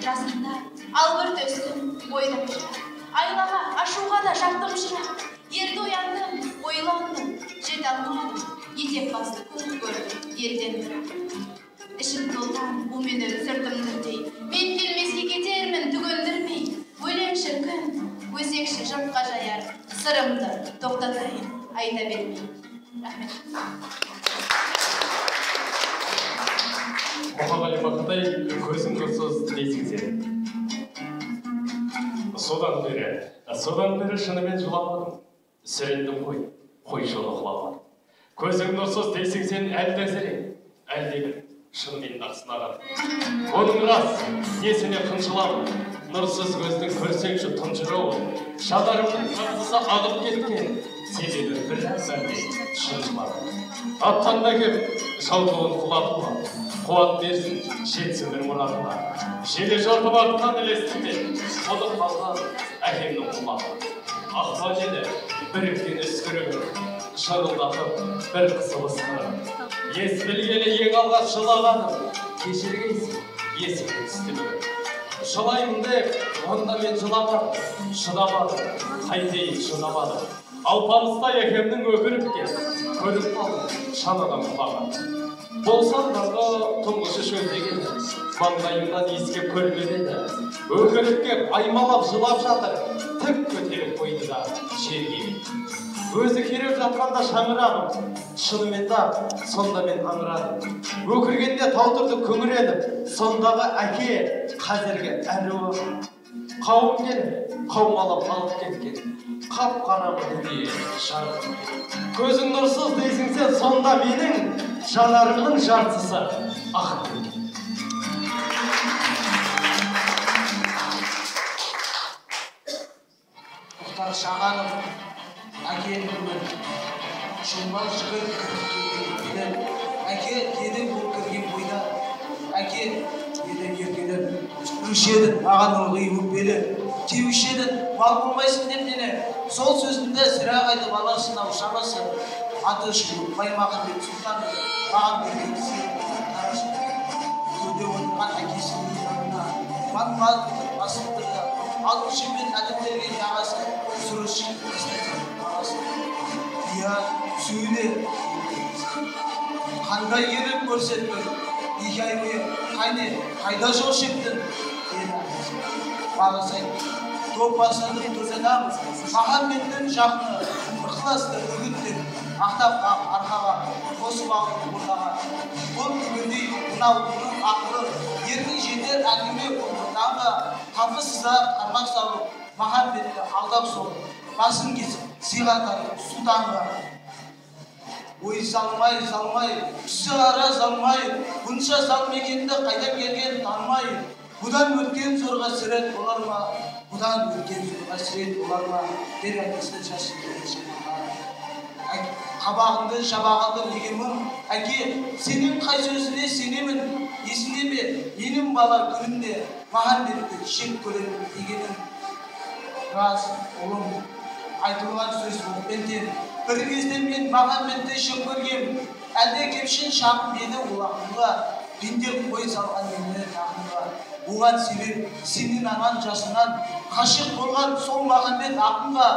Жасында албырт өстім, бойда тұра. Айлаға, ашуға да жаттым шырақ. Ерте ояндым, ойландым, жете алмадым. Етек басты көп көрдім елден бірақ. Ішім толған буменен сыртым нұрдей. Мен келмеске кетермін түгендірмей. Өлең шіркін, өсекші жұртқа жаяр. Сырымды тоқтатайын, айта бермей. Рахмет. Мұқағали Мақатай, көзің нұрсыз дейсің сен. Содан бері шынымен жыламадым. Сүріндім ғой, қой жолы құламадым. Көзің нұрсыз дейсің сен әлде зере, әлде бір шынымен ақ сынағаным. Оның рас, несіне қынжыламын, нұрсыз көздің көрсеңші тұнжырауын, жанарымның жартысы ағып кеткен, себебі бір мәрте шын жыладым. Аттан да кеп, жау туын құлатуға, қуат берсін, жетсін бір мұратына. Желе жортып артынан ілестім мен, қонып қалған әкемнің құлағы. Ақпан желі біріккен үскірігін, шырылдатып бір қысып ысқырып. Ес білгелі ең алғаш жылағаным, кешіргейсің, есіме түсті бүгін. Жылаймын деп, онда мен жыламадым, шыдамадым, қайтейін шыдамадым. Алпамыстай әкемнің өкіріп кеп, көріп қалдым шанадан құлаған. Болсам дағы тұңғышы шөлдеген, маңдайымнан иіскеп көрмеді. Өкіріп кеп аймалап жылап жатыр, тік көтеріп қойды да жерге. Өзі кереп жатқанда шаңырағым, шынымен да сонда мен аңырадым. Өкіргенде тау тұрды күңіреніп, сондағы әке қазіргі әруағым. Қауым келіп, қаумалап алып кеткен, қап-қараңғы дүние жарық. Көзің нұрсыз дейсің сен, сонда менің жанарымның жартысы ағып кеткен. Мұхтар Шағанов, әкенің күні. Шомбал жігіт кіріп келген. Әке деді ол кірген бойда, әке деді еркелеп. Үруші едің маған ылғи өкпелі, теуші едің мал болмайсың деп мені. Сол сөзімді сірә қайтып аларсың ау шамасы. Аты шулы Баймағамбет сұлтан маған берген қарашы. Төрде отырған әкесінің жанына бат-бат басып тұрды. Алтын шеңбер әдептелген жағасы сұрыш баласы. Иә, сөйле. Қандай ерлік көрсеттің? 2 ай бойы қайне, қайда жол шектің? Деді әкесі. Баласы айтты. Топ басындық төрт адам, Махамбеттің жақыны, ықыласты үгіттеп, ақтап арқаға, қосып алып ортаға. Бұл түгелдей мынау бұның ақылы, ердің жетер әңгіме бұл ортаңға, тапы сыза қармақ салып, Махамбетті алдап соғып, басын кесіп, сыйға тартып, сұлтанға. Ой, залмай, залмай, түсі қара залмай, бұнша залым екенді қайдан келген танымай, бұдан өткен зорға сірет болар ма, бұдан өткен зорға сірет болар ма, деп әкесі жас жігітке. Қабағыңды жаба қалды неге мұң, әке, сенің қай сөзіне сенемін, есіңде ме, менің бала күнімде Махамбетті жек көремін дегенің. Рас, ұлым, айтылған сөз оқпен тең. Бір кезде мен Махамбетті жек көргем, әлде кемшін шағым еді ол ақынға, пенде қой салған мені тағымға. Оған себеп сенің анаң жасынан ғашық болған сол Махамбет ақынға.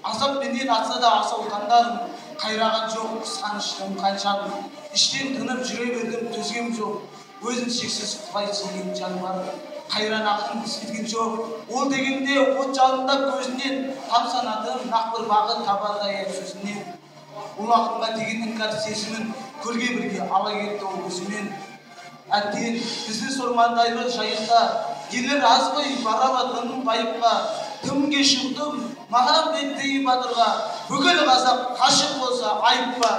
Азаппенен атса да асау таңдарым, қайраған жоқ қызғаныштың қаншаның. Іштен тынып жүре бердім, төзгем жоқ, өзін шексіз құлай сүйген жан бар. Қайран ақын сезген жоқ, ол дегенде от жалындап көзінен, тамсанатын нақ бір бағы табардай сөзінен. Ол ақынға деген іңкәр сезімін көлге бірге ала кетті ол өзімен. Әттең, бізді сормаңдайлы жайықта, ерлер аз ғой бара алатын байыпқа. Тым кешіктім, Махамбеттей батырға, бүкіл қазақ ғашық болса айып па?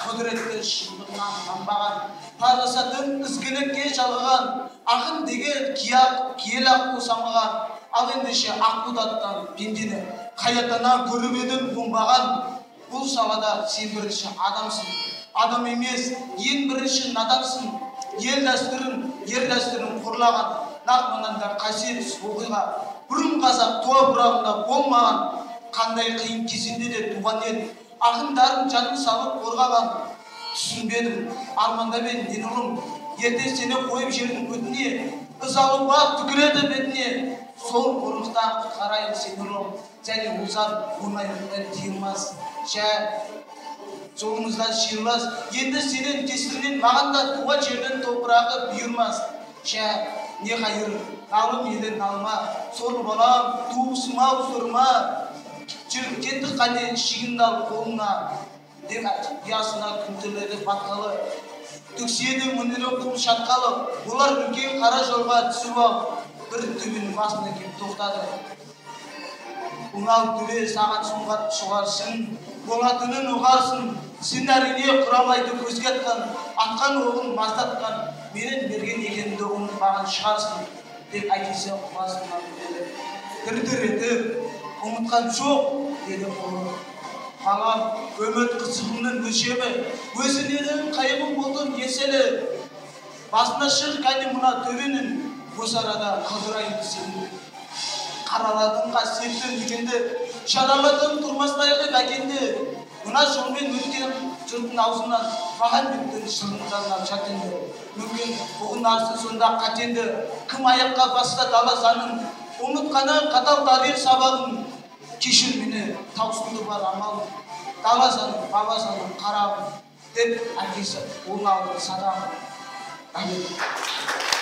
Құдіретті шындығынан танбаған, парасатын ізгілікке жалғаған, ақын деген киелі аққу самғаған, ал ендеше ақбудаттан пендені қай атанан көріп едің оңбаған. Бұл салада сен бірінші адамсың, адам емес, ең бірінші надансың. Ел дәстүрін, ер дәстүрін қорлаған, нақ мынандай қасиетсіз оқиға бұрын қазақ топырағында болмаған. Қандай қиын кезеңде де туған ел ақындарын жанын салып қорғаған. Түсінбедім, армандап едім мен ұлым, Ертең сені қойып жердің өтіне, ызалы бақ түкіреді бетіне. Сол қорлықтан құтқарайын сені ұлым, және озат оңайлықпен тыйылмас. Жә, жолымыздан шиылмас, енді сенен кесірінен маған да туған жердің топырағы бұйырмас. Жә, не қайыр, налым елін налма, сорлы балам, туысым-ау сорма. Жүр, кеттік қане, шегінді ал қолыңа, деп ұясына күнтірледі батқалы. Түксиеді мінері құм шатқалы, олар үлкен қара жолға түсіп алып, бір төбенің басына келіп тоқтады. Оңал төбе саған сұңғат шығарсың, болатынын ұғарсың, сен әрине құрамайды көзге атқан, атқан оғын маздатқан, менің мерген екенімді ұмытпаған шығарсың, деп әкесі басынан деді. Дір-дір етіп, ұмытқан жоқ, деді ұлы. Балам, өмір қызығымның өлшемі, өзің едің қайғым болдың еселі. Басына шық кәне мына төбенің, осы арада қалдырайын сені. Қараладың қасиетті мекенді, жараладың тұрмастай қып әкенді. Мына жолмен өткен жұрттың аузынан маған беттің шырынданған шәтенді. Мүмкін ұғынарсың сонда қатенді, кім аяққа басса дала заңын, ұмытқаны қатал тарих сабағын. Кешір мені, таусылды бар амалым, дала заңым, баба заңым, қарағым, деп әкесі оңалды садағын. Рахмет.